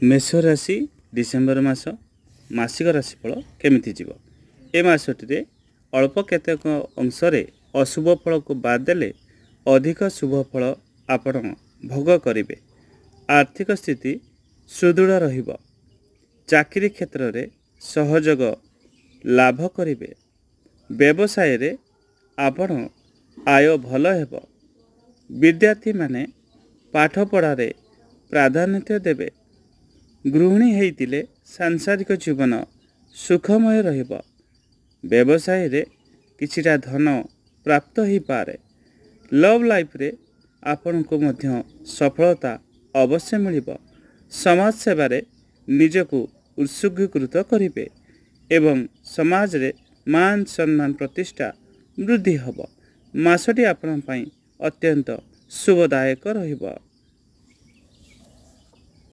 ମେଷ ରାଶି, December ମାସ ମାସିକ ରାଶିଫଳ କେମିତି ଯିବ? ଏ ମାସଟିରେ ଅଳ୍ପ କେତେକ ଅଂଶରେ ଅଶୁଭ ଫଳକୁ ବାଦ୍ ଦେଲେ ଅଧିକ ଶୁଭ ଫଳ ଆପଣ ଭୋଗ କରିବେ। ଆର୍ଥିକ ସ୍ଥିତି ସୁଦୃଢ଼ ରହିବ। ଚାକିରି କ୍ଷେତ୍ରରେ ସହଯୋଗ ଲାଭ କରିବେ। ବ୍ୟବସାୟରେ ଆପଣ ଆୟ ଭଲ ହେବ। ବିଦ୍ୟାର୍ଥୀମାନେ ପାଠପଢ଼ାରେ ପ୍ରାଧାନ୍ୟ ଦେବେ। ଗୃହିଣୀ ହେଇଥିଲେ ସାଂସାରିକ ଜୀବନ ସୁଖମୟ ରହିବ। ବ୍ୟବସାୟରେ କିଛିଟା ଧନ ପ୍ରାପ୍ତ ହେଇପାରେ। ଲଭ୍ ଲାଇଫରେ ଆପଣଙ୍କୁ ମଧ୍ୟ ସଫଳତା ଅବଶ୍ୟ ମିଳିବ। ସମାଜ ସେବାରେ ନିଜକୁ ଉତ୍ସର୍ଗୀକୃତ କରିବେ ଏବଂ ସମାଜରେ ମାନ ସମ୍ମାନ ପ୍ରତିଷ୍ଠା ବୃଦ୍ଧି ହେବ। ମାସଟି ଆପଣଙ୍କ ପାଇଁ ଅତ୍ୟନ୍ତ ଶୁଭଦାୟକ ରହିବ।